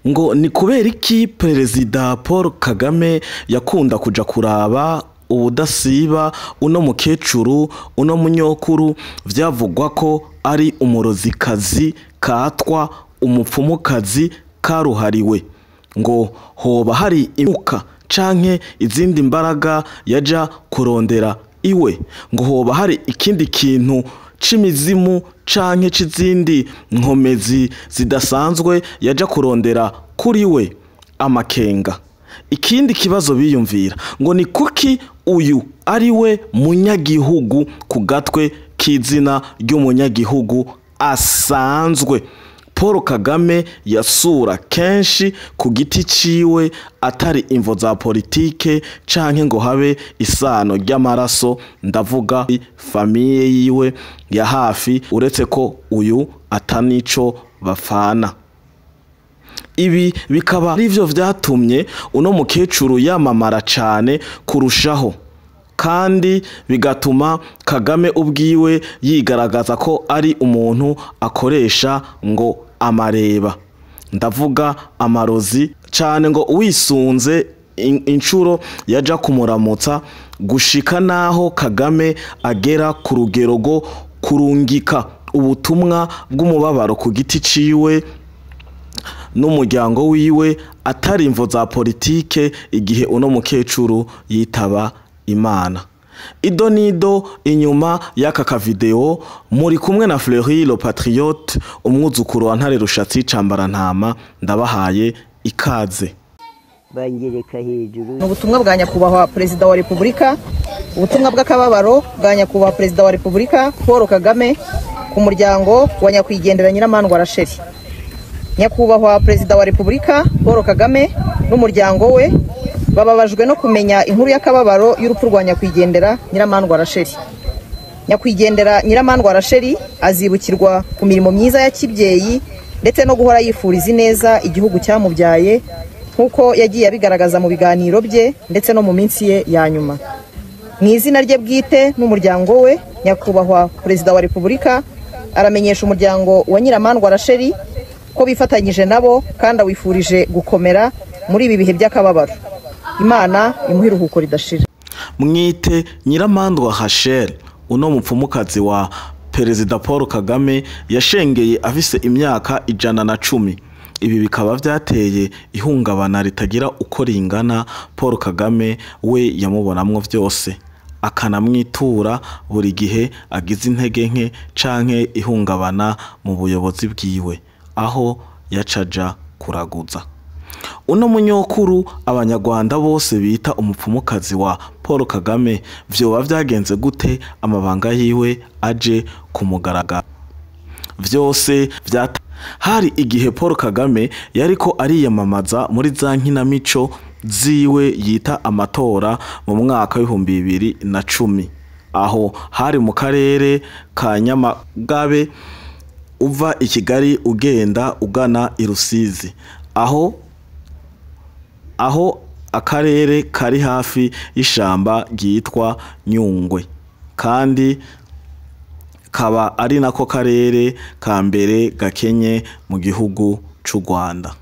Ngo ni kubera iki Perezida Paul Kagame yakunda kuja kuraba ubudasiba uno mukecuru, uno munyokuru vyavugwa ko ari umurozikazi katwa umupfumukazi karuhariwe? Ngo hoba hari imuka canke izindi mbaraga yaja kurondera iwe? Ngo hoba hari ikindi kintu c'imizimu canke c'izindi nkomezi zidasanzwe yaja kurondera kuri we? Amakenga. Ikindi kibazo biyumvira ngo ni kuki uyu ari we munyagihugu ku gatwe k'izina ry'umunyagihugu asanzwe Paul Kagame yasura kenshi ku giti ciwe atari imvo za politike canke ngo habe isano ry'amaraso, ndavuga famiye yiwe ya hafi, uretse ko uyu atanico bafana. Ibi bikaba arivyo vyatumye uno mukecuru yamamara cane kurushaho, kandi bigatuma Kagame ubwiwe yigaragaza ko ari umuntu akoresha ngo amareba, ndavuga amarozi cane, ngo wisunze incuro yaja kumuramutsa gushika naho Kagame agera ku rugero rwo kurungika ubutumwa bw'umubabaro ku giti ciwe n'umuryango wiwe atari imvo za politike igihe uno mukecuru yitaba Imana. Ido nido inyuma y'aka kavideo muri kumwe na Fleury le Patriote, umwuzukuru wa Ntare Rushatsi Cambarantama, ndabahaye ikaze. Bangereka hejuru. Ni ubutumwa bwa Nyakubahwa Perezida wa Repubulika, ubutumwa bw'akababaro bwa Nyakubahwa Perezida wa Repubulika Paul Kagame ku muryango wa nyakwigendera Nyiramandwa Rachel. Nyakubahwa Perezida wa Repubulika Paul Kagame n'umuryango we bababajwe no kumenya inkuru y'akababaro y'urupfu rwa nyakwigendera Nyiramandwa Rachel. Nyakwigendera Nyiramandwa Rachel azibukirwa ku mirimo myiza ya kibyeyi ndetse no guhora yifuriza ineza igihugu cyamubyaye, nk'uko yagiye abigaragaza mu biganiro bye ndetse no mu minsi ye ya nyuma. Mu izina rye bwite n'umuryango we, Nyakubahwa Perezida wa Repubulika aramenyesha umuryango wa Nyiramandwa Rachel ko bifatanyije nabo kandi awifurije gukomera muri ibi bihe by'akababaro. Imana imuhe iruhuko ridashira. Mwite Nyiramandwa Rachel, uno mupfumukazi wa Perezida Paul Kagame yashengeye afise imyaka 110. Ibi bikaba vyateye ihungabana ritagira uko ringana. Paul Kagame we yamubonamwo vyose, akanamwitura buri gihe agize intege nke canke ihungabana mu buyobozi bwiwe, aho yacaja kuraguza. Uno munyokuru abanyarwanda bose bita umupfumukazi wa Paul Kagame, vyoba vyagenze gute amabanga yiwe aje kumugaragara? Vyose vyata hari igihe Paul Kagame yariko ariyamamaza muri za nkinamico ziwe yita amatora mu mwaka w'2010, aho hari mu karere ka Nyamagabe uva i Kigali ugenda ugana i Rusizi, aho akarere kari hafi y'ishamba ryitwa Nyungwe, kandi kaba ari nako karere ka mbere gakenye mu gihugu c'u Rwanda.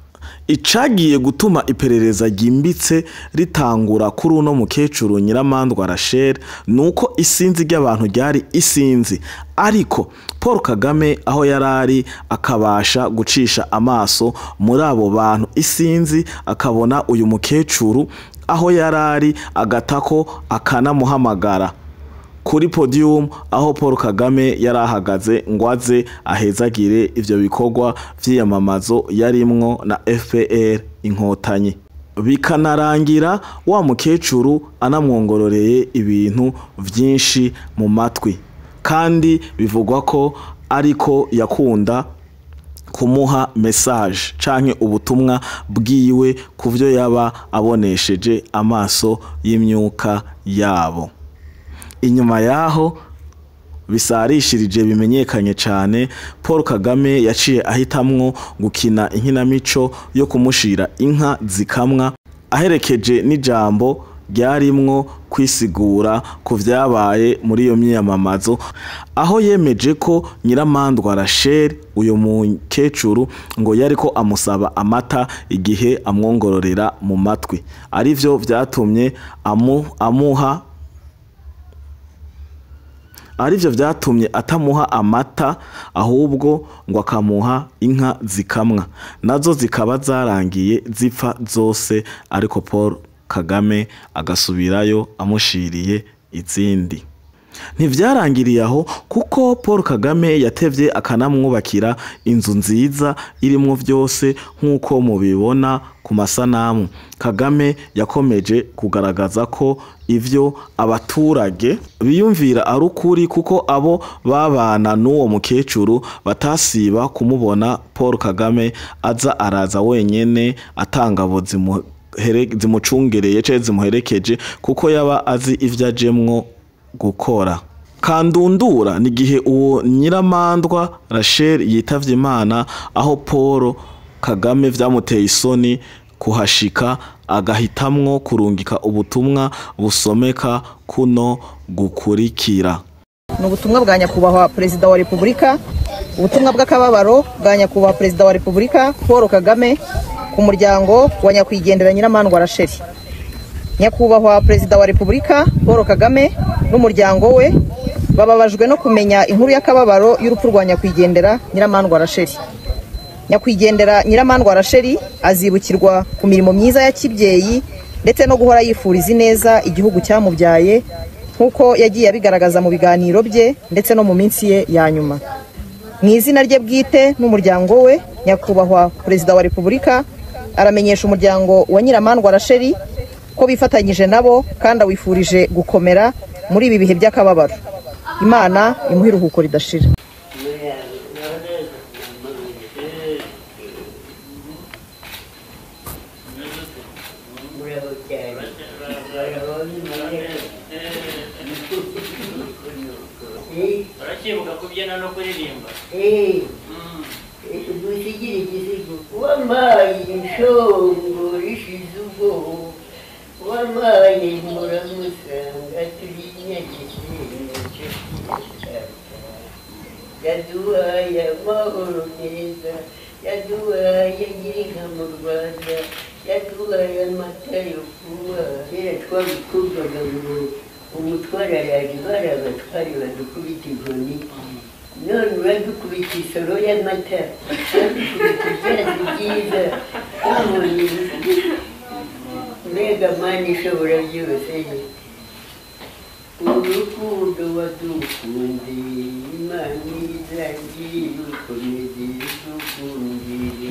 Icagiye gutuma iperereza ryimbitse ritangura kuri uno mukecuru Nyiramandwa Rachel nuko isinzi ry'abantu ryari isinzi, ariko Paul Kagame aho yarari akabasha gucisha amaso muri abo bantu isinzi, akabona uyu mukecuru aho yarari agatako akanamuhamagara kuri podium aho Paul Kagame yarahagaze ngo aze ahezagire ivyo bikorwa vy'iyamamazo yarimwo na FPR Inkotanyi. Bikanarangira wa mukecuru anamwongororeye ibintu vyinshi mu matwi, kandi bivugwa ko ariko yakunda kumuha message canke ubutumwa bwiwe kuvyo yaba abonesheje amaso y'imyuka yabo. Inyuma yaho bisarishirije bimenyekanye cane, Paul Kagame yaciye ahitamwo gukina inkinamico yo kumushira inka zikamwa, aherekeje n'ijambo ryarimwo kwisigura ku vyabaye muri iyo myiyamamazo, aho yemeje ko Nyiramandwa Rachel uyo mukecuru ngo yariko amusaba amata igihe amwongororera mu matwi, arivyo vyatumye amuha arivyo vyatumye atamuha amata, ahubwo ngo akamuha inka zikamwa, nazo zikaba zarangiye zipfa zose, ariko Paul Kagame agasubirayo amushiriye izindi. Ntivyarangiriye aho, kuko Paul Kagame yatevye akanamwubakira inzu nziza irimwo vyose nk'uko mubibona ku masanamu. Kagame yakomeje kugaragaza ko ivyo abaturage biyumvira ari ukuri, kuko abo babana n'uwo mukecuru batasiba kumubona Paul Kagame aza araza wenyene atangabo zimucungereye canke zimuherekeje, kuko yaba azi ivyo ajemwo gukora. Kandundura ni gihe uwo Nyiramandwa Rachel yitavye Imana, aho Paul Kagame vyamuteye isoni kuhashika, agahitamwo kurungika ubutumwa busomeka kuno gukurikira. Ni ubutumwa bwa Nyakubahwa Perezida wa Repubulika, ubutumwa bw'akababaro bwa Nyakubahwa Perezida wa Repubulika Paul Kagame ku muryango wa nyakwigendera Nyiramandwa Rachel. Nyakubahwa Perezida wa Repubulika Paul Kagame n'umuryango we bababajwe no kumenya inkuru y'akababaro y'urupfu rwa nyakwigendera Nyiramandwa Rachel. Nyakwigendera Nyiramandwa Rachel azibukirwa ku mirimo myiza ya kibyeyi ndetse no guhora yifuriza ineza igihugu cyamubyaye, nk'uko yagiye abigaragaza mu biganiro bye ndetse no mu minsi ye ya nyuma. Mu izina rye bwite n'umuryango we, Nyakubahwa Perezida wa Repubulika aramenyesha umuryango wa Nyiramandwa Rachel ko bifatanyije nabo kandi awifurije gukomera muri ibi bihe by'akababaro. Imana imuhe iruhuko ridashira. Uracyibuka kubyina no kuririmba? Gusigira igisigo wampaye inshongoro ishize ubwoba, wampaye muramusanga turi Nyagisenyi, yaduhaye amahoro meza, yaduhaye Girinka mu Rwanda, yaduhaye amata yo kunywa. Kera twabikumvaga ngo umutware araje, bari abatware badukubita inkoni, none uradukubita isoro y'amata, uradukubita ibyatsi byiza, twabonye mbega Mana ishobora byose. Urukundo wadukunze Imana izagira ukomeze idukundire.